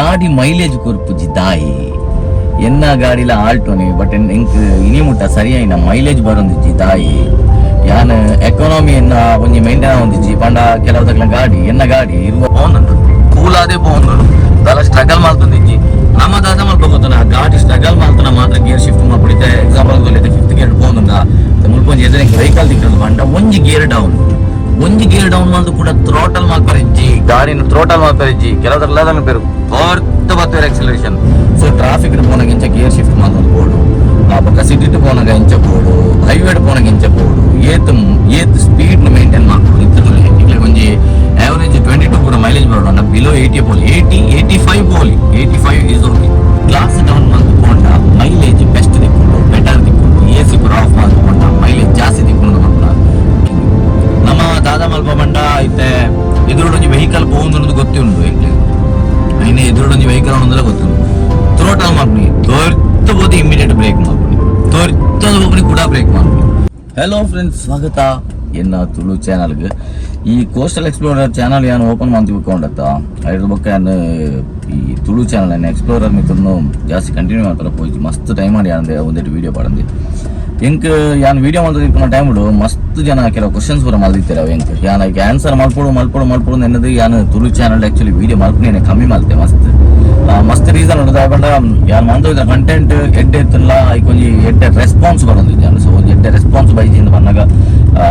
ಗಾಡಿ ಮೈಲೇಜ್ ಕೊರ್ಪುಜಿ ದಾಯಿ. ಎನ್ನ ಗಾಡಿಲ ಆಲ್ಟೋನಿ, ಬಟ್ ಎಂಕ್ ಇನಿ ಮುಟ್ಟ ಸರಿಯಾಯಿನ ಮೈಲೇಜ್ ಬರೊಂದಿಜ್ಜಿ ದಾಯಿ? ಯಾನ್ ಎಕಾನಮಿ ಎನ್ನ ಒಂಜಿ ಮೇಂಟೈನ್ ಆವೊಂದಿಜ್ಜಿ ಪಂಡ ಕೆಲವು ಗಾಡಿ ಎನ್ನ ಗಾಡಿ ಇರುವ ಪೋಂದುಂಡು, ಕೂಲಾದೆ ಪೋಂದುಂಡು, ದಾಲ ಸ್ಟ್ರಗಲ್ ಮಲ್ತೊಂದಿಜ್ಜಿ. ನಮ್ಮ ದಾದ ಮಲ್ಪಗೊತ್ತನ, ಗಾಡಿ ಸ್ಟ್ರಗಲ್ ಮಲ್ತನ ಮಾತ್ರ ಗೇರ್ ಶಿಫ್ಟ್ ಮಲ್ಪಡಿತೆ. ಎಕ್ಸಾಂಪಲ್ ಗೊತ್ತೈತೆ, ಫಿಫ್ತ್ ಗೇರ್ ಪೋಂದುಂಡ ಮುಲ್ಪ ಒಂಜಿ ಎದುರು ವೆಹಿಕಲ್ ತಿಕ್ಕದು ಪಂಡ ಒಂಜಿ ಗೇರ್ ಡೌನ್, ಒಂಜಿ ಗೇರ್ ಡೌನ್ ಮಲ್ತು ಕೂಡ ಥ್ರೋಟಲ್ ಮಲ್ಪರಿಜ್ಜಿ, ಗಾಡಿನ ಥ್ರೋಟಲ್ ಮಲ್ಪರಿಜ್ಜಿ. ಕೆಲವದ್ರಲ್ಲ ಪೇರು ಹೊರ್ತು ಬತ್ತೇರು ಎಕ್ಸಲೇಷನ್. ಸೊ ಟ್ರಾಫಿಕ್ ಪೋನಾಗ ಇಂಚ ಗೇರ್ ಶಿಫ್ಟ್ ಮಲ್ತೊಂದು ಪೋಡು, ಆ ಬೊಕ್ಕ ಸಿಟಿ ಪೋನಾಗ ಇಂಚ ಪೋಡು, ಹೈವೇ ಪೋನಾಗ ಇಂಚ ಪೋಡು, ಏತ್ ಏತ್ ಸ್ಪೀಡ್ ಮೇಂಟೈನ್ ಮಾಡ್ಬೋದು. ಇತ್ತದಲ್ಲಿ ಇಕ್ಲೆ ಒಂಜಿ ಆವರೇಜ್ 22 ಕೂಡ ಮೈಲೇಜ್ ಬರೋಣ, ಬಿಲೋ 80 ಪೋಲಿ, 80 85 ಪೋಲಿ, 85 is okay. Glass down ಮಲ್ತು ಪೋಂಡ ಮೈಲೇಜ್ ಬೆಸ್ಟ್ ದಿಕ್ಕುಂಡು, ಬೆಟರ್ ದಿಕ್ಕುಂಡು. ಎ ಸಿ ಪೂರ ಆಫ್ ಮಲ್ತು ಪೋಂಡ ಮೈಲೇಜ್ ಜಾಸ್ತಿ ದಿಕ್ಕುಂಡು ಪಂಡ ನಮ್ಮ ದಾದಾ ಮಲ್ಪ ಬಂಡ ಇತ್ತೆ ಎದುರುಡೊಂಜಿ ವೆಹಿಕಲ್ ಪೋಂದು ಗೊತ್ತುಂಡು ಎಂಕ್ಲೆ. ಐನೆ ಎದುರುಡೊಂಜಿ ವೆಹಿಕಲ್ ಒಂದಲ್ಲ ಗೊತ್ತುಂಡು. ಥ್ರೋಟಲ್ ಮಲ್ಪುನಿ, ತೊರ್ತು ಪೋದು ಇಮಿಡಿಯೇಟ್ ಬ್ರೇಕ್ ಮಲ್ಪುನಿ, ತೊರ್ತದ ಪೋಪುನಿ ಕೂಡ ಬ್ರೇಕ್ ಮಲ್ಪುನಿ. ಹಲೋ ಫ್ರೆಂಡ್ಸ್, ಸ್ವಾಗತ ಎನ್ನ ತುಳು ಚಾನಲ್ಗೆ. ಈ ಕೋಸ್ಟಲ್ ಎಕ್ಸ್ಪ್ಲೋರರ್ ಚಾನಲ್ ಯಾನು ಓಪನ್ ಮಾಡ್ತಿಕೊಂಡತ್ತ ಐದು ಬೊಕ್ಕ ಯಾನ್ ಈ ತುಳು ಚಾನಲ್ ಎನ್ನ ಎಕ್ಸ್ಪ್ಲೋರರ್ ಮಿತ್ತನ್ನು ಜಾಸ್ತಿ ಕಂಟಿನ್ಯೂ ಮಾಡ್ತಾರೆ ಪೋಯ್ತು. ಮಸ್ತ್ ಟೈಮ್ ಮಾಡಿ ಯಾನ್ ಒಂದೆಟ್ಟು ವೀಡಿಯೋ ಪಾಡಂದಿ. ಎಂಕ್ ಯಾನ್ ವೀಡಿಯೋ ಮಲ್ತದಿಪ್ಪುನ ಟೈಮ್ ಮಸ್ತ್ ಜನ ಕೆಲವು ಕ್ವಶನ್ಸ್ ಪೂರ ಮಲ್ದಿತ್ತಾರೆ. ಅವು ಎಂಕ್ ಯಾನ್ ಐಕ್ ಆನ್ಸರ್ ಮಲ್ಪೊಡು ಮಲ್ಪೊಡು ಮಲ್ಪೊಡು ಎನ್ನದು. ಯಾನ್ ತುಳು ಚಾನಲ್ ಆಕ್ಚುಲಿ ವೀಡಿಯೋ ಮಲ್ಪುನೇನೆ ಕಮ್ಮಿ ಮಲ್ತೆ. ಮಸ್ತ್ ಮಸ್ತ್ ರೀಸನ್ ಉಂಡು. ದಾಯೆ ಪಂಡ ಯಾನ್ ಮಂತ ಕಂಟೆಂಟ್ ಎಡ್ಡೆ ಇತ್ತಲ್ಲ, ಐಕ್ ಒಂಜಿ ಎಡ್ಡೆ ರೆಸ್ಪಾನ್ಸ್ ಬರೊಂದಿಜ್ಜಾಂಡ್. ಸೊ ಒಂಜಿ ಎಡ್ಡೆ ರೆಸ್ಪಾನ್ಸ್ ಬೈಜಿಂದ ಪನ್ನಗ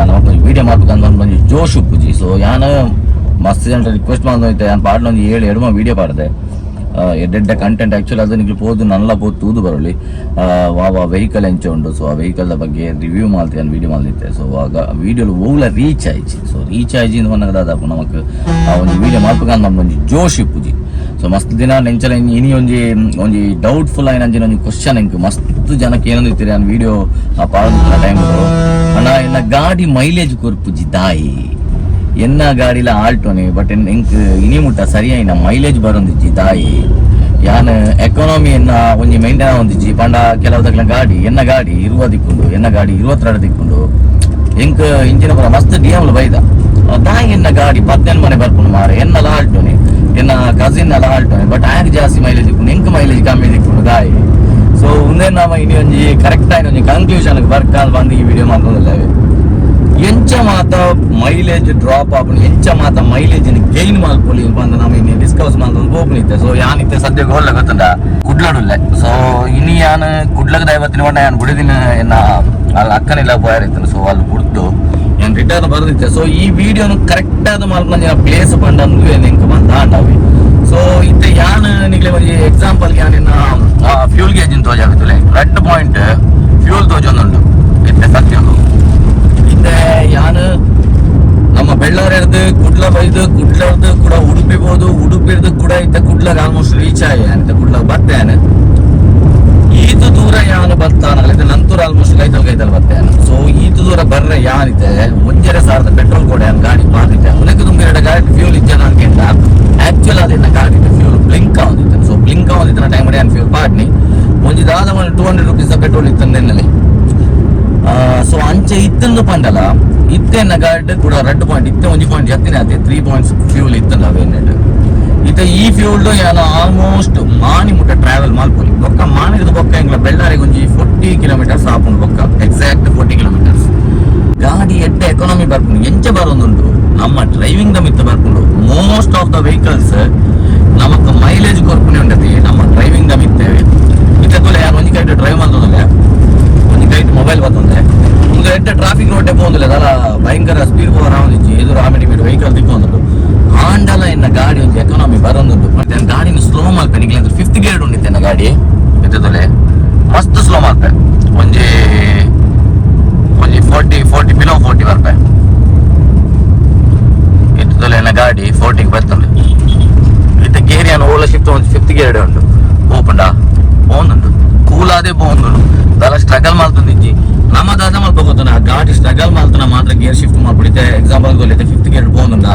ನಮಕ್ ಒಂಜಿ ವೀಡಿಯೋ ಮಲ್ಪುಗಂತ ಒಂಜಿ ಜೋಶ್ ಉಪ್ಪುಜಿ. ಸೊ ಯಾನ್ ಮಸ್ತ್ ಜನ ರಿಕ್ವೆಸ್ಟ್ ಮಲ್ತೊಂದಿತ್ತೆ. ಯಾನ್ ಪಾಡ್ಲ ಒಂಜಿ ಏಳು ಎಡ್ಮ ವೀಡಿಯೋ ಪಾಡ್ದೆ ಎಡ್ಡೆಡ್ಡೆ ಕಂಟೆಂಟ್. ಆಕ್ಚುಲಿ ಅದು ನಿಕ್ಲು ಪೋದು ನಲ್ಲ ಪೋದು ತೂದು ಬರಲಿ, ವಾ ವಾ ವೆಹಿಕಲ್ ಎಂಚ ಉಂಡು. ಸೊ ಆ ವೆಹಿಕಲ್ ಬಗ್ಗೆ ರಿವ್ಯೂ ಮಾಡ್ತೆ ನಾನು ವೀಡಿಯೋ ಮಲ್ದಿತ್ತೆ. ಸೊ ಆಗ ವೀಡಿಯೋ ಓವ್ಲ ರೀಚ್ ಆಯ್ಚಿ. ಸೊ ರೀಚ್ ಆಯ್ಚಿ ಇಂದ ಪನ್ನಗ ದಾದಾಪು ನಮಕ್ ಆ ಒಂಜಿ ವೀಡಿಯೋ ಮಲ್ಪುಗಂತ ಒಂಜಿ ಜೋಶ್ ಇಪ್ಪುಜಿ. ಸೊ ಮಸ್ತ್ ದಿನ ನೆಂಚಲ ಇನಿ ಒಂಜಿ ಒಂಜಿ ಡೌಟ್ಫುಲ್ ಆಯಿನ ಅಂಚಿನ ಒಂಜಿ ಕ್ವಶನ್ ಎಂಕ್ ಮಸ್ತ್ ಜನಕ್ಕೆ ಏನಂದಿತ್ತೀರಿ. ನಾನು ವೀಡಿಯೋ ಆ ಪಾಡೊಂದಿತ್ತಿನ ಟೈಮ್, ಅಣ್ಣ, ಎನ್ನ ಗಾಡಿ ಮೈಲೇಜ್ ಕೊರ್ಪುಜಿ ದಾಯಿ? ಎನ್ನ ಗಾಡಿಲ ಆಲ್ಟೋನಿ, ಬಟ್ ಎಂಕ್ ಇನಿ ಮುಟ್ಟ ಸರಿಯಾಯಿನ ಮೈಲೇಜ್ ಬರೊಂದಿಜ್ಜಿ ದಾಯಿ? ಯಾನ್ ಎಕಾನಮಿ ಎನ್ನ ಒಂಜಿ ಮೇಂಟೈನ್ ಆವೊಂದಿಜ್ಜಿ ಪಂಡ ಕೆಲವು ಗಾಡಿ ಎನ್ನ ಗಾಡಿ 20 ದಿಕ್ಕುಂಡು, ಎನ್ನ ಗಾಡಿ 22 ದಿಕ್ಕುಂಡು. ಎಂಕ್ ಇಂಚಿನ ಪೂರ ಮಸ್ತ್ ಡಿಎಂಲು ಬೈದ, ದಾಯಿ ಎನ್ನ ಗಾಡಿ 18 ಮನೆ ಬರ್ಪುಂಡು ಮಾರೆ, ಎನ್ನಲ ಆಲ್ಟೋನಿ, ಎನ್ನ ಕಸಿನ್ ಎಲ್ಲ ಆಲ್ಟೋನಿ, ಬಟ್ ಆಯಗ್ ಜಾಸ್ತಿ ಮೈಲೇಜ್ ದಿಕ್ಕುಂಡು, ಎಂಕ್ ಮೈಲೇಜ್ ಕಮ್ಮಿ ದಿಕ್ಕುಂಡು ದಾಯಿ? ಸೊ ಉಂದೇ ನಾಮ ಇನಿ ಒಂಜಿ ಕರೆಕ್ಟ್ ಆಯಿನ ಒಂಜಿ ಕನ್ಕ್ಲೂಷನ್ ಬರ್ಕಾಲ್ ಬಂದು ಈ ವಿಡಿಯೋ ಮಲ್ತೊಂದುಲ್ಲೆ. ಎಂಚ ಮಾತ ಮೈಲೇಜ್ ಡ್ರಾಪ್ ಆಪುಂಡು, ಎಂಚ ಮಾತ ಮೈಲೇಜ್ ಗೈನ್ ಮಲ್ಪೊಲಿ ಪಂದ್ ನಮ ಇನಿ ಡಿಸ್ಕಸ್ ಮಲ್ತೊಂದು ಪೋಪುನಿತ್ತೆ. ಸೊ ಯಾನ್ ಇತ್ತೆ ಸದ್ಯ ಗೋಲ್ಲ ಗೊತ್ತುಂಡ ಕುಡ್ಲಡುಲ್ಲೆ. ಸೊ ಇನಿ ಯಾನ್ ಕುಡ್ಲಗ ದೈವತ್ತಿನ ಪಂಡ ಯಾನ್ ಬುಡಿದಿನ ಎನ್ನ ಅಲ್ಲಿ ಅಕ್ಕನಿಲ್ಲ ಪೋಯಾರಿತ್ತನು. ಸೊ ಅಲ್ಲಿ ಬುಡ್ದು ಯಾನ್ ರಿಟರ್ನ್ ಬರ್ದಿತ್ತೆ. ಸೊ ಈ ವಿಡಿಯೋನು ಕರೆಕ್ಟ್ ಆದ ಮಲ್ಪಂಜಿನ ಪ್ಲೇಸ್ ಪಂಡ ಅಂದು ಎಂಕ್ ಬಂದ ಆಂಡವಿ. ಸೊ ಇತ್ತೆ ಯಾನ್ ನಿಕ್ಲೆ ಒಂಜಿ ಎಕ್ಸಾಂಪಲ್ ಯಾನ್ ಇನ್ನ ಫ್ಯೂಲ್ ಗೇಜ್ ತೋಜಾಗುತ್ತಲೆ, ರೆಡ್ ಪಾಯಿಂಟ್ ಫ್ಯೂಲ್ ತೋಜೊಂದುಂಡು ಇತ್ತೆ ಸತ್ಯದು. ಇತ್ತೆ ಯಾನ್ ನಮ್ಮ ಬೆಳ್ಳಾರಿರ್ದು ಕುಡ್ಲ ಬೈದು, ಕುಡ್ಲರ್ದು ಕೂಡ ಉಡುಪಿ ಬೋದು, ಉಡುಪಿರ್ದು ಕೂಡ ಇತ್ತೆ ಕುಡ್ಲಗ್ ಆಲ್ಮೋಸ್ಟ್ ರೀಚ್ ಆಗಿ ಇತ್ತೆ ಕುಡ್ಲಗ್ ಬತ್ತೇನೆ. ಈತ ದೂರ ಯಾನ್ ಬತ್ತಾನ ನಂತೂರ ಆಲ್ಮೋಸ್ಟ್ ಕೈತಲ್ ಕೈತಲ್ ಬತ್ತೇನೆ. ಸೊ ಈತ ದೂರ ಬರ್ರೆ ಯಾನಿತ್ತೆ 1500 ಪೆಟ್ರೋಲ್ ಕೊಡೆ ಯಾನ್ ಗಾಡಿ ಪಾದಿತ್ತೆ. ಉನಕ್ಕೆ ತುಂಬ ಎರಡು ಗಾಡಿ ಫ್ಯೂಲ್ ಇಜ್ಜನ ಅನ್ಕೆಂಡ. ಆಕ್ಚುಲ್ ಅದಿನ್ನ ಗಾಡಿ ಫ್ಯೂಲ್ ಬ್ಲಿಂಕ್ ಆವೊಂದಿತ್ತು. ಸೊ ಬ್ಲಿಂಕ್ ಆವೊಂದಿತ್ತಿನ ಟೈಮ್ ಯಾನ್ ಫ್ಯೂಲ್ ಪಾಡ್ನಿ. ಒಂಜಿ ದಾದ 200 ರುಪೀಸ್ ಪೆಟ್ರೋಲ್ ಇತ್ತಂದೆನ್ನಲೆ. ಸೊ ಅಂಚೆ ಇತ್ತಂದು ಪಂಡಲ ಇತ್ತೆನ್ನ ಗಾಡಿ ಕೂಡ ರೆಡ್ ಪಾಯಿಂಟ್ ಇತ್ತೆ ಒಂಜಿ ಪಾಯಿಂಟ್ ಜತ್ತಿನ ಅದೇ 3 ಪಾಯಿಂಟ್ಸ್ ಫ್ಯೂಲ್ ಇತ್ತಂದ ಅವೇನೆಡ್. ಇತ್ತೆ ಈ ಫ್ಯೂಲ್ ಯಾನ ಆಲ್ಮೋಸ್ಟ್ ಮಾಣಿ ಮುಟ್ಟ ಟ್ರಾವೆಲ್ ಮಲ್ಪೊಲಿ. ಬೊಕ್ಕ ಮಾಣಿದ ಬೊಕ್ಕ ಎಂಗ್ಲ ಬೆಳ್ಳಾರಿಗೆ ಒಂಜಿ 40 ಕಿಲೋಮೀಟರ್ಸ್ ಆಪುಂಡು. ಬೊಕ್ಕ ಎಕ್ಸಾಕ್ಟ್ 40 ಕಿಲೋಮೀಟರ್ಸ್. ಗಾಡಿ ಎಡ್ಡೆ ಎಕಾನಮಿ ಬರ್ಪುಂಡು. ಎಂಚ ಬರೋದುಂಡು? ನಮ್ಮ ಡ್ರೈವಿಂಗ್ the ಮಿತ್ತ ಬರ್ಪುಂಡು. ಮೋಸ್ಟ್ ಆಫ್ the vehicles ನಮಕ್ ಮೈಲೇಜ್ ಕೊರ್ಪುನೆ ಉಂಡತಿ ನಮ್ಮ ಡ್ರೈವಿಂಗ್ the ಮಿತ್ತೇವೆ. ಇತ್ತೆ ತೋಲೆ, ಯಾನ್ ಒಂಜಿ ಕೈಟ್ ಡ್ರೈವ್ ಮಲ್ತೊಂದುಲ್ಲೆ, ಒಂಜಿ ಕೈಟ್ ಮೊಬೈಲ್ ಬತ್ತೊಂದೆ. ಒಂದು ಎಡ್ಡೆ ಟ್ರಾಫಿಕ್ ರೋಡ್ ಪೋಂದಿಲ್ಲ, ದಾಲ ಭಯಂಕರ ಸ್ಪೀಡ್ ಪೋವರ ಆವೊಂದಿಜ್ಜಿ. ಎದುರು ಆಮೇಲೆ ವೆಹಿಕಲ್ ತಿಕ್ಕೊಂದುಂಡು. ಆಂಡಲ ಎನ್ನ ಗಾಡಿ ಒಂಜಿ ಎಕಾನಮಿ ಬರೊಂದುಂಡು. ಮತ್ತೆ ಗಾಡಿನ ಸ್ಲೋ ಮಲ್ಪೆ ನಿಕ್ಲೆ. ಫಿಫ್ತ್ ಗೇರ್ ಉಂಡಿತ್ತೆ ಎನ್ನ ಗಾಡಿ. ಇತ್ತದೊಲೆ ಮಸ್ತ್ ಸ್ಲೋ ಮಲ್ಪೆ, ಒಂಜಿ ಒಂಜಿ 40 40 ಬಿಲೋ 40 ಬರ್ಪೆ. ಇತ್ತದೊಲೆ ಎನ್ನ ಗಾಡಿ 40ಗೆ ಬರ್ತುಂಡು. ಇತ್ತೆ ಗೇರ್ ಯಾನ್ ಓಲ ಶಿಫ್ಟ್ ಒಂದು ಫಿಫ್ತ್ ಗೇರ್ ಉಂಟು. ಪೋಪುಂಡ ಪೋಂದುಂಡು, ಕೂಲಾದೆ ಪೋಂದುಂಡು, ದಾಲ ಸ್ಟ್ರಗಲ್ ಮಲ್ತೊಂದಿಜ್ಜಿ. ನಮ್ಮ ದಾದ ಮಲ್ಪ ಗೊತ್ತುಂಡ, ಗಾಡಿ ಸ್ಟ್ರಗಲ್ ಮಲ್ತನ ಮಾತ್ರ ಗೇರ್ ಶಿಫ್ಟ್ ಮಲ್ಪಡಿತೆ. ಎಕ್ಸಾಂಪಲ್ ಗೊತ್ತೈತೆ, ಫಿಫ್ತ್ ಗೇರ್ ಪೋಂದುಂಡ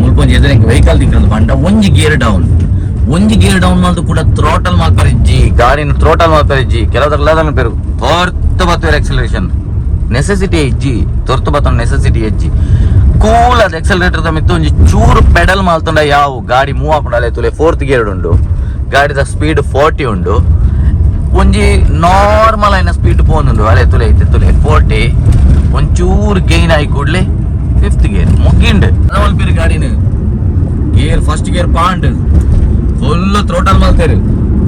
ಮುಲ್ಪ ಒಂಜಿ ಎದುರು ವೆಹಿಕಲ್ ತಿಕ್ಕಂದು ಪಂಡ ಒಂಜಿ ಗೇರ್ ಡೌನ್, ಒಂಜಿ ಗೇರ್ ಡೌನ್ ಮಲ್ತು ಕೂಡ ಥ್ರೋಟಲ್ ಮಲ್ಪರಿಜ್ಜಿ, ಗಾಡಿನ ಥ್ರೋಟಲ್ ಮಲ್ಪರಿಜ್ಜಿ. ಕೆಲವದ್ರಲ್ಲ ಪೇರು ತೊರ್ತು ಬತ್ತುವೆರ್ ಎಕ್ಸಲೇಷನ್. ನೆಸೆಸಿಟಿ ಇಜ್ಜಿ, ತೊರ್ತು ಬತ್ತೊಂದು ನೆಸೆಸಿಟಿ ಇಜ್ಜಿ. ಕೂಲ್ ಅದು ಎಕ್ಸಲರೇಟರ್ ಮಿತ್ತು ಒಂಜಿ ಚೂರು ಪೆಡಲ್ ಮಲ್ತುಂಡ ಯಾವು, ಗಾಡಿ ಮೂವ್ ಆಪುಂಡು. ಅಲೆ ತುಲೆ, ಫೋರ್ತ್ ಗೇರ್ ಉಂಡು. ಗಾಡಿದ ಸ್ಪೀಡ್ 40 ಉಂಡು. ಒಂಜಿ ನಾರ್ಮಲ್ ಆಯಿನ ಸ್ಪೀಡ್ ಪೋಂದುಂಡು. ಅಲೆ ತುಲೆ ಇತ್ತೆ ತುಲೆ 40. ಒಂಚೂರು ಗೈನ್ ಆಯಿ ಕೂಡ್ಲೆ ಫಿಫ್ತ್ ಗೇರ್ ಮುಗಿಂಡ್. ಮಲ್ಪೇರು ಗಾಡಿನ gear first gear pond full throttle ಮಲ್ತೇರು.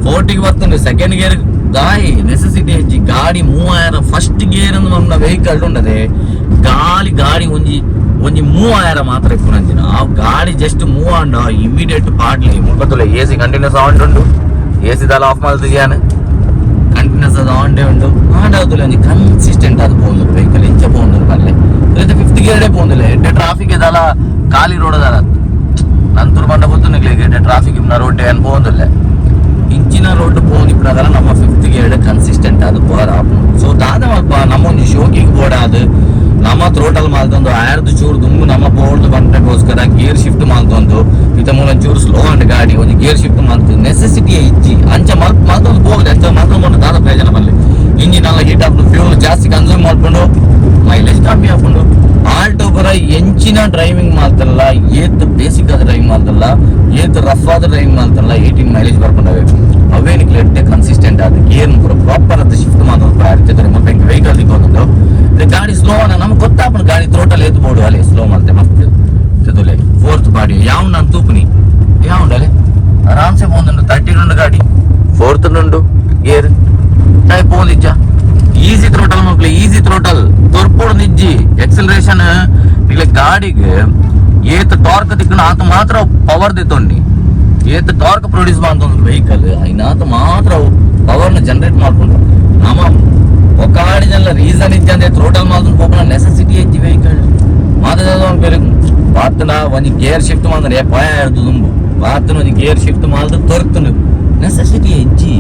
40ಗೆ ಬರ್ತುಂಡು. ಸೆಕೆಂಡ್ ಗೇರ್ ದಾಯಿ ನೆಸೆಸಿಟಿ ಹೆಚ್ಚಿ. ಗಾಡಿ 3000 ಫಸ್ಟ್ ಗೇರ್ ನಮ್ಮ ವೆಹಿಕಲ್ ಉಂಡದೆ ಗಾಳಿ ಗಾಡಿ ಒಂಜಿ ಒಂಜಿ 3000 ಮಾತ್ರ ಇಪ್ಪುನಂಚಿನ. ಆ ಗಾಡಿ ಜಸ್ಟ್ ಮೂವ್ ಆಂಡ ಇಮಿಡಿಯೇಟ್ ಪಾಡ್ಲಿ. ಮುಲ್ಪತ್ತುಲೆ A C continuous on ಉಂಡು. ಎ ಸಿ ದಾಲ ಆಫ್ ಮಲ್ತಿದ್ಯಾನ ಕಂಟಿನ್ಯೂಸ್ ಅದು ಆನ್ ಡೇ ಉಂಡು. ಆಂಡ ಆದುಲೆ ಒಂಜಿ ಕನ್ಸಿಸ್ಟೆಂಟ್ ಅದು ಪೋಂದು ವೆಹಿಕಲ್ ಇಂಚ ಪೋಂದು ಪನ್ಲೆ. ಫಿಫ್ತ್ ಗೇರ್ಡೇ ಪೋಂದುಲೆ. ಎಡ್ಡೆ ಟ್ರಾಫಿಕ್ ದಾಲ ಖಾಲಿ ರೋಡ್ ದಾಲ ನಂತೂರು ಬಂಡ ಗೊತ್ತು ನಿಕ್ಲೆಗ್. ಎಡ್ಡೆ ಟ್ರಾಫಿಕ್ ಇಪ್ಪುನ ರೋಡ್ ಏನ್ ಪೋಂದುಲ್ಲೆ. ಇಂಚಿನ ರೋಡ್ ಪೋಂದು ಇಪ್ಪುನಗಲ ನಮ್ಮ fifth gear consistent ಅದು ಪೋರ. ಸೊ ದಾದ ಮಲ್ಪ ನಮ್ಮ ಒಂಜಿ ಶೋಕಿಗೆ ಬೋಡಾದ್ ನಮ್ಮ ಥ್ರೋಟಲ್ ಮಲ್ತೊಂದು ಆರ್ದು ಚೂರು ದುಂಬು ನಮ್ಮ ಬೋರ್ಡ್ ಬಂಟಗೋಸ್ಕರ ಗೇರ್ ಶಿಫ್ಟ್ ಮಲ್ತೊಂದು ಇತ್ತ ಮೂಲ ಚೂರು ಸ್ಲೋ ಅಂಡ್ ಗಾಡಿ ಒಂಜಿ ಗೇರ್ ಶಿಫ್ಟ್ ಮಲ್ತು ನೆಸೆಸಿಟಿ ಇಜ್ಜಿ. ಅಂಚ ಮಲ್ಪ್ ಮಲ್ತೊಂದು ಹೋಗದೆ ಅಂಚ ಮಲ್ತೊಂದು ದಾದ ಪ್ರಯೋಜನ ಬರಲಿ? ಇಂಜಿನ್ ಎಲ್ಲ ಹೀಟ್ ಆಪುಂಡು, ಫ್ಯೂಲ್ ಜಾಸ್ತಿ ಕನ್ಸ್ಯೂಮ್ ಮಾಡ್ಕೊಂಡು ಮೈಲೇಜ್ ಕಮ್ಮಿ ಆಪುಂಡು. ಆಲ್ಟೋ ಪುರ ಎಂಚಿನ ಡ್ರೈವಿಂಗ್ ಮಾಲ್ತಲ್ಲ, ಏತ್ ಬೇಸಿಕ್ ಆದ ಡ್ರೈವಿಂಗ್ ಮಾಲ್ತಲ್ಲ, ಏತ್ ರಫ್ ಆದ ಡ್ರೈವಿಂಗ್ ಮಾಲ್ತಲ್ಲ, 18 ಮೈಲೇಜ್ ಬರ್ಕೊಂಡವೆ. ಅವೇ ನಿಕ್ಲೆ ಕನ್ಸಿಸ್ಟೆಂಟ್ ಆದ ಗೇರ್ ಪೂರ ಪ್ರಾಪರ್ ಆದ ಶಿಫ್ಟ್ ಮಾತೊಂದು ಇರ್ತದೆ. ಮುಲ್ಪ ವೆಹಿಕಲ್ ದಿಕ್ಕೊಂದು ಗಾಡಿ ಸ್ಲೋ ನಮ್ಗೆ ಗೊತ್ತಾಪುಂಡು ಗಾಡಿ ಥ್ರೋಟಲ್ ಏತ್ ಬೋಡು. ಅಲ್ಲಿ ಸ್ಲೋ ಮಲ್ತೆ ಮಸ್ತ್ ತುಲೆ. ಫೋರ್ತ್ ಗಾಡಿ ಯಾವ ನಾನು ತೂಪುನಿ ಯಾವ ಅಲೆ ಆರಾಮ್ಸೆ ಪೋಂದುಂಡು. 30 ಉಂಡು ಗಾಡಿ, ಫೋರ್ತ್ ಉಂಡು ಗೇರ್ ತಾಯಿ ಪೋಂದಿಜ್ಜ. ಈಸಿ ಥ್ರೋಟಲ್ ಮಕ್ಳು, ಈಸಿ ಥ್ರೋಟಲ್ ತೊರ್ಪೋಡು ನಿಜ್ಜಿ. ಎಕ್ಸಲರೇಷನ್ ಇಲ್ಲ. ಗಾಡಿಗೆ ಏತ್ ಟಾರ್ಕ್ ತಿಕ್ಕಣ ಆತ ಮಾತ್ರ ಪವರ್ ದಿತ್ತೊಂಡಿ. ಏತ್ ಟಾರ್ಕ್ ಪ್ರೊಡ್ಯೂಸ್ ಮಾಡ್ತೊಂದು ವೆಹಿಕಲ್ ಐನಾತ ಮಾತ್ರ ಪವರ್ನ ಜನರೇಟ್ ಮಾಡ್ಕೊಂಡು ನಮ್ಮ ಒಕ್ಕಾಡಿನೆಲ್ಲ ರೀಸನ್ ಇಜ್ಜಂದೆ ಥ್ರೋಟಲ್ ಮಾತ್ರ ಪೋಪುನ ನೆಸೆಸಿಟಿ ಹೆಚ್ಚಿ ವೆಹಿಕಲ್ ಮಾತ ಬೇರೆ. ಬಾತನ ಒಂಜಿ ಗೇರ್ ಶಿಫ್ಟ್ ಮಾಡಿದ್ರೆ ಪಾಯ ಇರ್ತದೆ ದುಂಬು. ಬಾತನ ಒಂಜಿ ಗೇರ್ ಶಿಫ್ಟ್ ಮಾಡಿದ್ರೆ ತೊರ್ತುಂಡು. ನೆಸೆಸಿಟಿ ಹೆಚ್ಚಿ.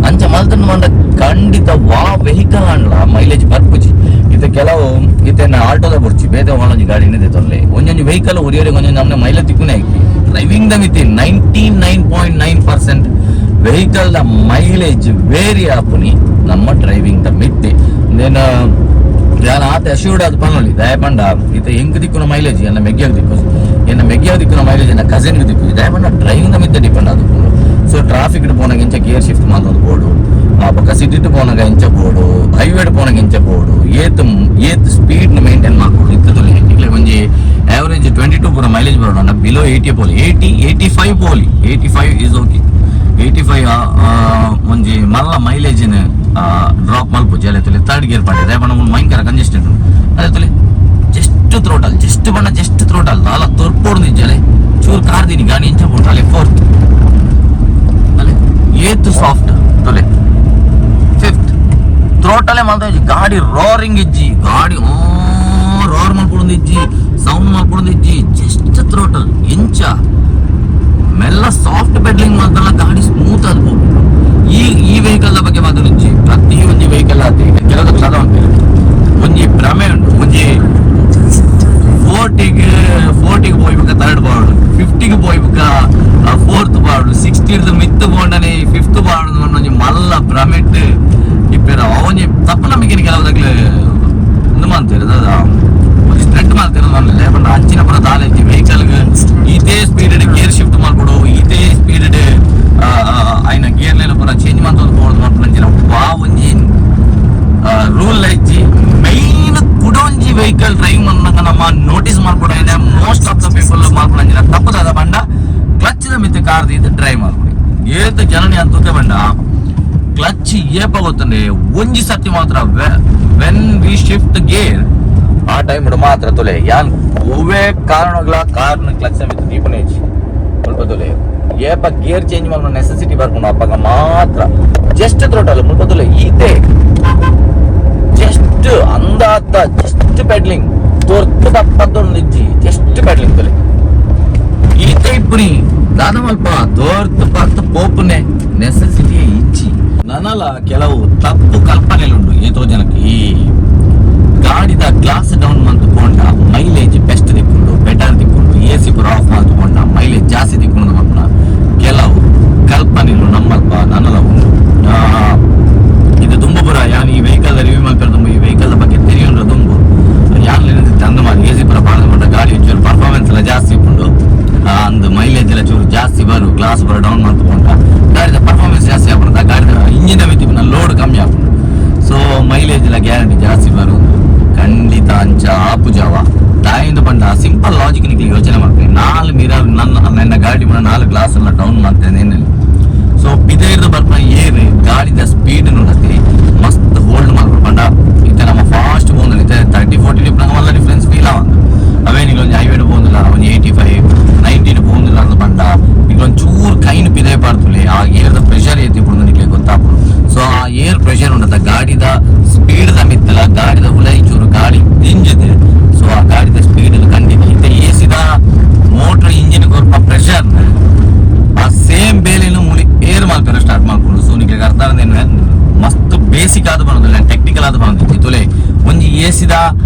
ಅಂಚ ಮಲ್ತಂದು ಮಂಡ ಖಂಡಿತ ವಾ ವೆಹಿಕಲ್ ಅಂಡ್ಲ ಮೈಲೇಜ್ ಬರ್ಪುಜಿ. ಇತ್ತೆ ಕೆಲವು ಇತ್ತೆ ಆಟೋದ ಬುಡ್ಚಿ ಬೇತೆ ಒಂಜಿ ಗಾಡಿ ಇನ್ನದೆ ತೊರ್ಲೆ. ಒಂಜೊಂಜಿ ವೆಹಿಕಲ್ ಒರಿಯೊರಿ ಒಂಜೊಂಜಿ ನಮ್ನೆ ಮೈಲೇಜ್ ತಿಕ್ಕುನೆ ಐಕಿ. ಡ್ರೈವಿಂಗ್ the ಮಿತಿ 99.9% vehicle the mileage very ಆಪುನಿ ನಮ್ಮ ಡ್ರೈವಿಂಗ್ the ಮಿತಿ. ದೇನ್ ಯಾನ್ ಆತ ಅಶ್ಯೂರ್ಡ್ ಅದು ಪನ್ನೊಲಿ. ದಯಪಂಡ ಇತ್ತೆ ಎಂಕ್ ದಿಕ್ಕುನ ಮೈಲೇಜ್ ಎನ್ನ ಮೆಗ್ಯಾಗ ದಿಕ್ಕು, ಎನ್ನ ಮೆಗ್ಯಾಗ ದಿಕ್ಕುನ ಮೈಲೇಜ್ ಎನ್ನ ಕಸಿನ್ ದಿಕ್ಕು. ದಯಪಂಡ ಡ್ರೈವಿಂಗ್ the ಮಿತ್ತೆ ಡಿಪೆಂಡ್ ಅದು. ಸೊ ಟ್ರಾಫಿಕ್ ಪೋನಾಗ ಇಂಚ ಗೇರ್ ಶಿಫ್ಟ್ ಮಾತೊಂದು ಬೋಡು, ಆ ಬೊಕ್ಕ ಸಿಟಿ ಪೋನಾಗ ಇಂಚ ಬೋಡು, ಹೈವೇ ಪೋನಾಗ ಇಂಚ ಬೋಡು, ಏತ್ ಏತ್ ಸ್ಪೀಡ್ ಮೇಂಟೈನ್ ಮಾಡ್ಕೊಡು. ಇತ್ತದಲ್ಲಿ ಇಕ್ಲೆ ಒಂಜಿ ಆವರೇಜ್ 22 ಪೂರ ಮೈಲೇಜ್ ಬರೋಣ. ಬಿಲೋ 80 ಪೋಲಿ, 80 85 ಪೋಲಿ. 85 is okay. 85 ಒಂಜಿ ಮಲ್ಲ ಮೈಲೇಜ್ ಡ್ರಾಪ್ ಮಲ್ಪುಜಿ. ಅಲೆ ತುಲೆ ಥರ್ಡ್ ಗೇರ್ ಪಂಡೆ. ದಯಪಂಡ ಮುನ್ ಭಯಂಕರ ಕಂಜೆಸ್ಟೆಡ್. ಅದೇ ತುಲೆ just throttle, just ಬಣ್ಣ ಜಸ್ಟ್ ಥ್ರೋಟಲ್ ಅಲ್ಲ ತೊರ್ಪೋಡು ನಿಜ್ಜಲೆ. ಚೂರು ಕಾರ್ದಿನಿ ಗಾಡಿ ಇಂಚ ಪೋಂಡು. ಅಲೆ ಫೋರ್ತ್, ಅಲೆ ಏತ್ ಸಾಫ್ಟ್ ತುಲೆ. ಫಿಫ್ತ್ ಥ್ರೋಟಲೇ ಮಲ್ತ ಗಾಡಿ ರೋರಿಂಗ್ ಇಜ್ಜಿ. ಗಾಡಿ ರೋರ್ ಮಲ್ಪೊಂದು ಇಜ್ಜಿ, ಸೌಂಡ್ ಮಲ್ಪೊಂದು ಇಜ್ಜಿ. ಜಸ್ಟ್ ಥ್ರೋಟಲ್ ಇಂಚ ಮೆಲ್ಲ ಸಾಫ್ಟ್ ಪೆಡ್ಲಿಂಗ್ ಮಾತಲ್ಲ ಗಾಡಿ ಸ್ಮೂತ್ ಆದ್ ಹೋಗ್ಬಿಟ್ಟು. ಈ ಈ ವೆಹಿಕಲ್ ಬಗ್ಗೆ ಮಾತಾಡಿಜ್ಜಿ, ಪ್ರತಿ ಒಂಜಿ ವೆಹಿಕಲ್ ಆತಿ. ಕೆಲವು ಸದ ಉಂಟು ಒಂಜಿ ಭ್ರಮೆ ಉಂಟು. ಒಂಜಿ 40ಗೆ ಪೋಯ್ಬೇಕ ಥರ್ಡ್ ಬಾರ್ಡ್, 50ಗೆ ಪೋಯ್ಬೇಕ ಫೋರ್ತ್ ಬಾರ್ಡ್, 60 ಮಿತ್ತು ಬೋಂಡನೆ ಫಿಫ್ತ್ ಬಾರ್ಡ್ ಒಂಜಿ ಮಲ್ಲ ಭ್ರಮೆಟ್ ಇಪ್ಪೆರ. ಒಂಜಿ ತಪ್ಪು ನಂಬಿಕೆ ಕೆಲವುದಾಗ್ಲೆ ಉಂದು ಮಾಡ್ತೀರ, ಒಂಜಿ ಸ್ಪ್ರೆಡ್ ಮಾಡ್ತೀರ. ಪಂಡ ಅಂಚಿನ ಪುರ ದಾಲ ವೆಹಿಕಲ್ ಇದೇ speed gear shift ಮಾಡ್ಕೊಡು, ಇದೇ ಸ್ಪೀಡ್ ಆಯ್ನ ಗೇರ್ ಪೂರ ಚೇಂಜ್ ಮಾಡ್ತೊಂದು ಪೋದು ಮಾಡ್ಕೊಂಡು ವಾ ಒಂಜಿ ರೂಲ್ ಐಜಿ. ಮೈನ್ ಕುಡೊಂಜಿ ವೆಹಿಕಲ್ ಡ್ರೈವ್ ಮಲ್ಪುನಗ ನಮ್ಮ ನೋಟಿಸ್ ಮಾಡ್ಕೊಡ. Most of the people ಮಾಡ್ಕೊಡಂಜಿನ ತಪ್ಪದಾದ ಬಂಡ ಕ್ಲಚ್ the ಮಿತ್ತ ಕಾರ್ ದೀದ್ ಡ್ರೈವ್ ಮಾಡ್ಕೊಡಿ. ಏತ್ ಜನನಿ ಅಂತೂತೆ ಬಂಡ ಕ್ಲಚ್ ಏಪ ಗೊತ್ತಂಡೆ ಒಂಜಿ ಸತಿ ಮಾತ್ರ when we shift gear ಆ ಟೈಮ್ ಮಾತ್ರ ತೊಲೆ. ಯಾನ್ ಒವ್ವೇ ಕಾರಣಗಳ ಕಾರ್ನ ಕ್ಲಚ್ ಮಿತ್ತ ದೀಪನೆ ಸ್ವಲ್ಪ ತೊಲೆ. ಏಪ ಗೇರ್ ಚೇಂಜ್ ಮಲ್ಪುನ ನೆಸೆಸಿಟಿ ಬರ್ಕೊಂಡು ಅಪ್ಪಗ ಮಾತ್ರ ಜಸ್ಟ್ ಥ್ರೋಟಲ್ ಮುಲ್ಪ ತೊಲೆ. ಈತೆ ಜಸ್ಟ್ ಅಂದಾತ ಜಸ್ಟ್ ಪೆಡ್ಲಿಂಗ್ ತೊರ್ತು ತಪ್ಪದ್ದೊಂದು ಇಜ್ಜಿ. ಜಸ್ಟ್ ಪೆಡ್ಲಿಂಗ್ ತೊಲೆ. ಈತೆ ಇಪ್ಪುನಿ ದಾದ ಮಲ್ಪ ದೋರ್ತು ಪತ್ತು ಪೋಪುನೆ ನೆಸೆಸಿಟಿ ಇಜ್ಜಿ. ನನಲ ಕೆಲವು ತಪ್ಪು ಕಲ್ಪನೆಲುಂಡು ಏತೋ ಜನಕ್ಕೆ. ಈ ಗಾಡಿದ ಗ್ಲಾಸ್ ಡೌನ್ ಮಂತು ಪೋಂಡ ಮೈಲೇಜ್ ಬೆಸ್ಟ್ ದಿಕ್ಕುಂಡು, ಬೆಟರ್ ದಿಕ್ಕುಂಡು, ಎ ಸಿ ಪೂರ ಆಫ್ ಮಂತು ಪೋಂಡ ಮೈಲೇಜ್ ಜಾಸ್ತಿ ದಿಕ್ಕುಂಡು ಮಲ್ಪುನ ಕೆಲವು ಕಲ್ಪನೆಲು ನಮ್ಮಲ್ಪ ನನಲ ಉಂಡು. ಇದು ದುಂಬು ಪುರ ಯಾನ್ ಈ ವೆಹಿಕಲ್ ರಿವ್ಯೂ ಮಲ್ಪೆರ ದುಂಬು, ಈ ವೆಹಿಕಲ್ ಬಗ್ಗೆ ತೆರಿಯುಂಡ್ರ ದುಂಬು ಯಾನ್ ಅಂದು ಮಾರಿ ಎ ಸಿ ಪೂರ ಪಾಡ್ದು ಪಂಡ ಗಾಡಿ ಒಂಚೂರು ಪರ್ಫಾರ್ಮೆನ್ಸ್ ಎಲ್ಲ ಜಾಸ್ತಿ ಉಂಡು ಅಂದ್ ಮೈಲೇಜ್ ಎಲ್ಲ ಚೂರು ಜಾಸ್ತಿ ಬರು ಗ್ಲಾಸ್ ಪೂರ ಡೌನ್ ಮಂತು ಪೋಂಡ ಗಾಡಿ ತುಲೆ. ಆ ಏರ್ದ ಪ್ರೆಷರ್ ಏತಿ ಪುಂಡು ನಿಕ್ಲೆ ಗೊತ್ತಾಪುಂಡು. ಸೊ ಆ ಏರ್ ಪ್ರೆಷರ್ ಉಂಡತ ಗಾಡಿದ ಸ್ಪೀಡ್ ದ ಮಿತ್ತಲ ಗಾಡಿದ ಉಲೈ ಚೂರು ಗಾಡಿ ದಿಂಜದು. ಸೊ ಆ ಗಾಡಿದ ಸ್ಪೀಡ್ ಖಂಡಿತ ಇತ್ತೆ ಎಸಿದ ಮೋಟರ್ ಇಂಜಿನ್ ಕೊರ್ಪ ಪ್ರೆಷರ್ ಆ ಸೇಮ್ ಬೇಲೆನು ಮುಳಿ ಏರ್ ಮಲ್ಪೆರ ಸ್ಟಾರ್ಟ್ ಮಾಡ್ಕೊಂಡು. ಸೊ ನಿಕ್ಲೆ ಅರ್ಥ ಆಗೋದೇನು, ಮಸ್ತ್ ಬೇಸಿಕ್ ಆದ್ ಬರೋದಿಲ್ಲ, ಟೆಕ್ನಿಕಲ್ ಆದ್ ಬರೋದಿಲ್ಲ. ತುಲೆ, ಒಂಜಿ ಎಸಿದ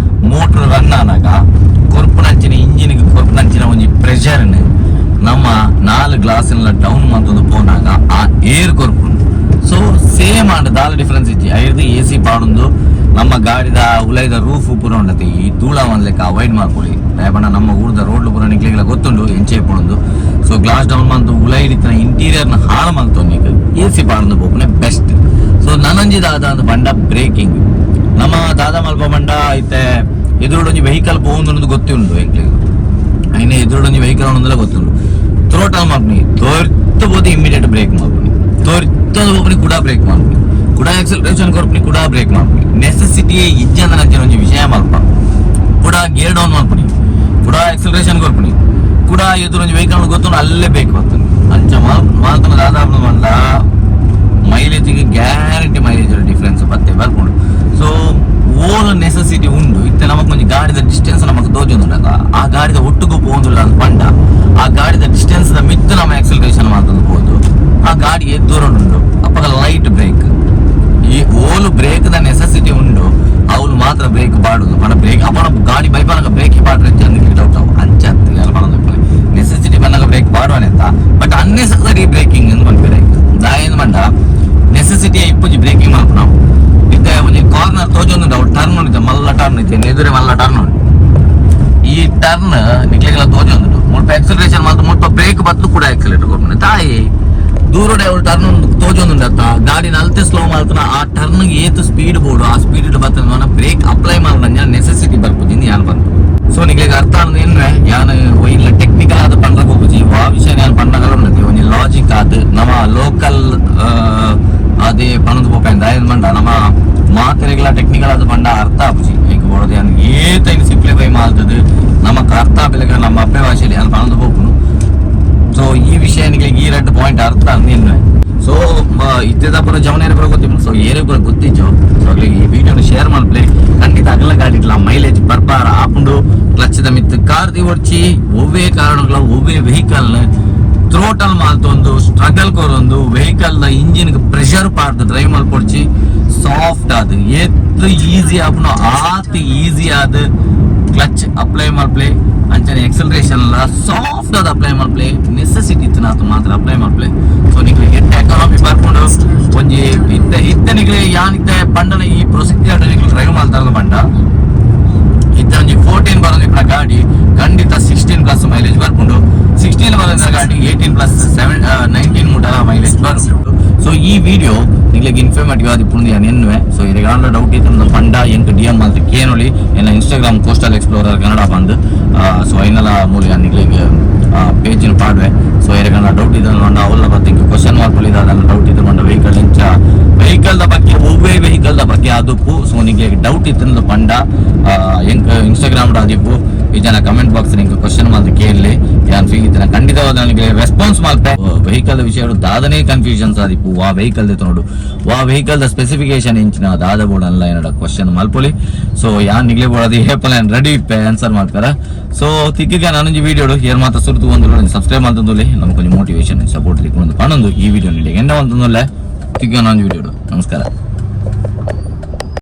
ಮೋಟರ್ ರನ್ ಆನಾಗ ಕೊರ್ಪುನಂಚಿನ ಇಂಜಿನ್ ಕೊರ್ಪುನಂಚಿನ ಒಂಜಿ ಪ್ರೆಷರ್ ನಮ್ಮ ನಾಲ್ ಗ್ಲಾಸ್ ಡೌನ್ ಮಂತೊಂದು ಪೋನಾಗ ಆ ಏರ್ ಕೊರ್ಪುಂಡು. ಸೊ ಸೇಮ್ ಆಂಡ್, ದಾಲ ಡಿಫರೆನ್ಸ್ ಇಜ್ಜಿ. ಐರ್ದು ಎ ಸಿ ಪಾಡೊಂದು ನಮ್ಮ ಗಾಡಿದ ಉಲೈದ ರೂಫ್ ಪೂರ ಉಂಡತೆ ಈ ಧೂಳ ಲೆಕ್ಕ ಅವಾಯ್ಡ್ ಮಾಡ್ಕೊಳ್ಳಿ. ದಾಯೆ ನಮ್ಮ ಊರ್ದ ರೋಡ್ ಪೂರ ನಿಕ್ಲೆಗೆಲ್ಲ ಗೊತ್ತುಂಡು ಎಂಚೆ ಪೋಂಡು. ಸೊ ಗ್ಲಾಸ್ ಡೌನ್ ಮಂತು ಉಲೈ ಇತ್ತಿನ ಇಂಟೀರಿಯರ್ ನ ಹಾಳು ಮಲ್ತೊಂದು ಎ ಸಿ ಪಾಡೊಂದು ಪೋಪುನೆ ಬೆಸ್ಟ್. ಸೊ ನನೊಂಜಿ ದಾದ ಅಂದ್ ಪಂಡ, ಬ್ರೇಕಿಂಗ್. ನಮ್ಮ ದಾದ ಮಲ್ಪ ಪಂಡ, ಇತ್ತೆ ಎದುರುಡೊಂಜಿ ವೆಹಿಕಲ್ ಪೋವೊಂದು ಗೊತ್ತುಂಡು ಎಂಕ್ಲೆಗ್. ಐನೆ ಎದುರುಡೊಂಜಿ ವೆಹಿಕಲ್ ಉಂಡುಂದಲ ಗೊತ್ತುಂಡು. ಥ್ರೋಟಲ್ ಮಲ್ಪುನಿ, ತೊರ್ತು ಪೋದು ಇಮಿಡಿಯೇಟ್ ಬ್ರೇಕ್ ಮಲ್ಪುನಿ, ತೊರ್ತು ಪೋಪುನಿ, ಕುಡ ಬ್ರೇಕ್ ಮಲ್ಪುನಿ, ಕುಡ ಆಕ್ಸಲರೇಷನ್ ಕೊರ್ಪುನಿ, ಕುಡ ಬ್ರೇಕ್ ಮಲ್ಪುನಿ. ನೆಸೆಸಿಟಿ ಇಜ್ಜಂದನಂಚಿನ ಒಂಜಿ ವಿಷಯ ಮಲ್ಪ. ಕುಡ ಗೇರ್ ಡೌನ್ ಮಲ್ಪುನಿ, ಕುಡ ಆಕ್ಸಲರೇಷನ್ ಕೊರ್ಪುನಿ, ಕುಡ ಎದುರೊಂಜಿ ವೆಹಿಕಲ್ ಗೊತ್ತುಂಡು, ಅಲ್ಲೇ ಬೇಕು ಬರ್ತದೆ. ಅಂಚ ಮಾಲ್ತನ ದಾದಾಪುಂಡು ಪಂಡ, ಮೈಲೇಜ್ ಗ್ಯಾರಂಟಿ ಮೈಲೇಜ್ ಡಿಫ್ರೆನ್ಸ್ ಪತ್ತೆ ಬರ್ಪುಂಡು. ಸೊ ಓಲ್ ನೆಸೆಸಿಟಿ ಉಂಡು, ಇತ್ತೆ ನಮಕ್ ಒಂಜಿ ಗಾಡಿದ ಡಿಸ್ಟೆನ್ಸ್ ನಮಕ್ ತೋಜೊಂದುಂಡತ, ಆ ಗಾಡಿದ ಒಟ್ಟುಗು ಪೋವೊಂದುಲ್ಲ ಅಂತ ಪಂಡ, ಆ ಗಾಡಿದ ಡಿಸ್ಟೆನ್ಸ್ ದ ಮಿತ್ತು ನಮ್ಮ ಆಕ್ಸಲರೇಷನ್ ಮಾತೊಂದು ಪೋದು, ಆ ಗಾಡಿ ದೂರ ಉಂಡು ಅಪ್ಪಗ ಲೈಟ್ ಬ್ರೇಕ್. ಈ ಓಲು ಬ್ರೇಕ್ ದ ನೆಸೆಸಿಟಿ ಉಂಡು, ಅವ್ಲು ಮಾತ್ರ ಬ್ರೇಕ್ ಪಾಡುದು. ಪಂಡ ಬ್ರೇಕ್ ಅಪ್ಪನ ಗಾಡಿ ಬೈಪನಗ ಬ್ರೇಕ್ ಪಾಡ್ರೆ ಅಂದ್ ಡೌಟ್ ಅವು. ಅಂಚ ನೆಸೆಸಿಟಿ ಬಂದಾಗ ಬ್ರೇಕ್ ಪಾಡುವನೆತ್ತ, ಬಟ್ ಅನ್ನೆಸೆಸರಿ ಬ್ರೇಕಿಂಗ್ ಎಂದು ಪನ್ಪೆರ್. ದಾಯೆಂದ್ ಪಂಡ, ನೆಸೆಸಿಟಿ ಇಪ್ಪುಜಿ ಬ್ರೇಕಿಂಗ್ ಮಲ್ಪುನವು. ಇತ್ತೆ ಒಂಜಿ ಕಾರ್ನರ್ ತೋಜೊಂದುಂಡು, ಅವು ಟರ್ನ್ ಉಂಡು, ಮಲ್ಲ ಟರ್ನ್ ಇತ್ತೆ ಎದುರೆ ಮಲ್ಲ ಟರ್ನ್ ಉಂಡು. ಈ ಟರ್ನ್ ನಿಕ್ಲೆಗೆಲ್ಲ ತೋಜೊಂದುಂಡು. ಮುಲ್ಪ ಆಕ್ಸಲರೇಷನ್ ಮಾತ್ರ, ಮುಲ್ಪ ಬ್ರೇಕ್ ಬತ್ತು ಕೂಡ ಆಕ್ಸಲೇಟರ್ ಕೊರ್ಪುಂಡು ತಾಯಿ. ದೂರಡೆ ಅವಳು ಟರ್ನ್ ತೋಜೊಂದುಂಡತ್ತ, ಗಾಡಿನ ಅಲ್ತೆ ಸ್ಲೋ ಮಲ್ತನ ಆ ಟರ್ನ್ ಏತ್ ಸ್ಪೀಡ್ ಬೋಡು, ಆ ಸ್ಪೀಡ್ ಬತ್ತನ ಬ್ರೇಕ್ ಅಪ್ಲೈ ಮಲ್ಪುನ ನೆಸೆಸಿಟಿ ಬರ್ಪುಜಿ ಯಾನ್ ಬಂತು. ಸೊ ನಿಕ್ಲೆಗ್ ಅರ್ಥ ಆಂಡ್ ಎನ್ನುವೆ. ಯಾನ್ ಒಯ್ಲ ಟೆಕ್ನಿಕಲ್ ಆದ್ ಪಂಡ್ರ ಪೋಪುಜಿ. ವಾ ವಿಷಯ ಯಾನ್ ಪಣ್ಣಗಲ ಉಂಡತಿ ಒಂಜಿ ಲಾಜಿಕ್ ಆದ್ ನಮ್ಮ ಲೋಕಲ್ ಅದೇ ಪನೊಂದು ಪೋಪೆಂದ. ದಾಯೆಂದ್ ಪಂಡ, ನಮ್ಮ ಮಾತೆರೆಗ್ಲ ಟೆಕ್ನಿಕಲ್ ಆದ್ ಪಂಡ ಅರ್ಥ ಆಪುಜಿ. ಐಕ್ ಬೋಡದು ಯಾನ್ ಏತೈನ್ ಸಿಂಪ್ಲಿಫೈ ಮಾಲ್ತದು ನಮಕ್ ಅರ್ಥ ಆಪಿಲೆಕ ನಮ್ಮ ಅಪ್ಪೆ ಭಾಷೆಲಿ ಯಾನ್ ಪನೊಂದು ಪೋಪುನು. ಸೊ ಈ ವಿಷಯ ನಿಕ್ಲೆಗ್ ಈ ರಡ್ಡ್ ಪಾಯಿಂಟ್ ಅರ್ಥ ಅಂದಿನ್ವೆ. ಸೊ ಇತ್ತೆದ ಪೂರ ಜವನೇರ ಪೂರ ಗೊತ್ತಿಪ್ಪು. ಸೊ ಏರೆ ಪೂರ ಗೊತ್ತಿಜ್ಜೋ, ಸೊ ಅಗ್ಲಿಗೆ ಈ ವಿಡಿಯೋನ ಶೇರ್ ಮಲ್ಪಲೆ. ಖಂಡಿತ ಅಗಲ ಗಾಡಿಟ್ಲ ಮೈಲೇಜ್ ಬರ್ಪಾರ ಆಪುಂಡು. ಕ್ಲಚ್ ದ ಮಿತ್ತು ಕಾರ್ the ಒಡ್ಚಿ. ಒವ್ವೇ ಕಾರಣಗಳ ಒವ್ವೇ ವೆಹಿಕಲ್ ಥ್ರೋಟಲ್ ಮಾಲ್ತೊಂದು ಸ್ಟ್ರಗಲ್ ಕೊರೊಂದು ವೆಹಿಕಲ್ ದ ಇಂಜಿನ್ ಪ್ರೆಷರ್ ಪಾಡ್ದು ಡ್ರೈವ್ ಮಲ್ಪೊಡ್ಚಿ. ಸಾಫ್ಟ್ ಆದ್ ಏತ್ ಈಸಿ ಆಪುಂಡು ಆತ್ ಈಸಿ ಆದ್ ಕ್ಲಚ್ ಅಪ್ಲೈ ಮಲ್ಪ್ಲೆ. ಅಂಚನೆ ಎಕ್ಸಲರೇಷನ್ ಲ ಸಾಫ್ಟ್ ಆದ್ ಅಪ್ಲೈ ಮಲ್ಪ್ಲೆ. ನೆಸೆಸಿಟಿ ಇತ್ತಿನಾತ್ ಮಾತ್ರ ಅಪ್ಲೈ ಮಲ್ಪ್ಲೆ. ಸೊ ನಿಕ್ಲೆ ಎಡ್ಡೆ ಎಕಾನಮಿ ಬರ್ಪುಂಡು. ಒಂಜಿ ಇತ್ತೆ ಇತ್ತೆ ನಿಕ್ಲೆ ಯಾನ್ ಇತ್ತೆ ಪಂಡನ ಈ ಪ್ರೊಸೀಜರ್ ನಿಕ್ಲೆ ಡ್ರೈವ್ ಮಲ್ತಾರ ಪಂಡ, ಇತ್ತೆ ಒಂಜಿ 14 ಬರೋದು ಇಪ್ಪನ ಗಾಡಿ ಖಂಡಿತ 16 ಪ್ಲಸ್ ಮೈಲೇಜ್ ಬರ್ಪುಂಡು. 16 ಬರೋದ ಗಾಡಿ 18 ಪ್ಲಸ್, 7 19 ಮುಟ ಮೈಲೇಜ್ ಬರ್ಪುಂಡು. ಸೊ ಈ ವಿಡಿಯೋ ನಿಕ್ಲೆಗ್ ಇನ್ಫಾರ್ಮೇಟಿವ್ ಆದಿಪ್ಪುಂಡು ಯಾನ್ ಎನ್ನುವೆ. ಸೊ ಇರೆಗ್ ಡೌಟ್ ಇತ್ತು ಪಂಡ ಎಂಕ್ ಡಿಎಂ ಮಲ್ತ್ ಕೇನೊಲಿ. ಎನ್ನ ಇನ್ಸ್ಟಾಗ್ರಾಮ್ ಕೋಸ್ಟಲ್ ಎಕ್ಸ್ಪ್ಲೋರರ್ ಕನ್ನಡ ಬಂದು. ಸೊ ಐನಲ ಮೂಲ ನಿಕ್ಲೆಗ್ ಪೇಜಿನ ಪಾಡ್ವೆ. ಸೊ ಇರೆಗ್ ಡೌಟ್ ಇದ್ದ ಪಂಡ ಅವಲ್ಲ ಬತ್ತೆ ಕ್ವಶನ್ ಮಾರ್ಪೊಲಿ. ದಾದನ ಡೌಟ್ ಇದ್ದು ಪಂಡ, ವೆಹಿಕಲ್ ಇಂಚ ವೆಹಿಕಲ್ ದ ಬಗ್ಗೆ, ಒವ್ವೇ ವೆಹಿಕಲ್ ದ ಬಗ್ಗೆ ಆದುಪ್ಪು, ಸೊ ನಿಕ್ಲೆಗ್ ಡೌಟ್ ಇತ್ತು ಪಂಡ ಎಂಕ್ ಇನ್ಸ್ಟಾಗ್ರಾಮ್ ಆದಿಪ್ಪು, ಈ ಜನ ಕಮೆಂಟ್ ಬಾಕ್ಸ್ ನಿಂಗೆ ಕ್ವಶನ್ ಮಲ್ತ್ ಕೇಳಿ. ಯಾನ್ ಫ್ರೀ ಇತ್ತಿನ ಖಂಡಿತವಾದ ನನಗೆ ರೆಸ್ಪಾನ್ಸ್ ಮಲ್ಪೆ. ವೆಹಿಕಲ್ ವಿಷಯ ದಾದನೇ ಕನ್ಫ್ಯೂಷನ್ಸ್ ಆದಿಪ್ಪು, ವಾ ವೆಹಿಕಲ್ ನೋಡು, ವಾ ವೆಹಿಕಲ್ the specification ಇಂಚಿನ ದಾದ ಬೋರ್ಡ್ ಅಲ್ಲ ಏನಡ ಕ್ವಶನ್ ಮಲ್ಪೊಲಿ. ಸೊ ಯಾನ್ ನಿಗ್ಲೆ ಬೋಡದು ಏಪಲ ರೆಡಿ ಇಪ್ಪೆ ಆನ್ಸರ್ ಮಾಡ್ತಾರ. ಸೊ ತಿಕ್ಕಿಗ ನಾನೊಂಜಿ ವಿಡಿಯೋ ಏರ್ ಮಾತ್ರ ಸುರುತು ಒಂದು ಸಬ್ಸ್ಕ್ರೈಬ್ ಮಾಡ್ತಂದುಲೆ ನಮ್ಗೆ కొంచెం ಮೋಟಿವೇಶನ್ ಸಪೋರ್ಟ್ ತಿಕ್ಕೊಂಡು ಪಣೊಂದು ಈ ವಿಡಿಯೋ ನಿಲ್ಲಿ ಎಂಡ ಅಂತಂದುಲ್ಲೆ. ತಿಕ್ಕ ನಾನೊಂಜಿ ವಿಡಿಯೋ. ನಮಸ್ಕಾರ.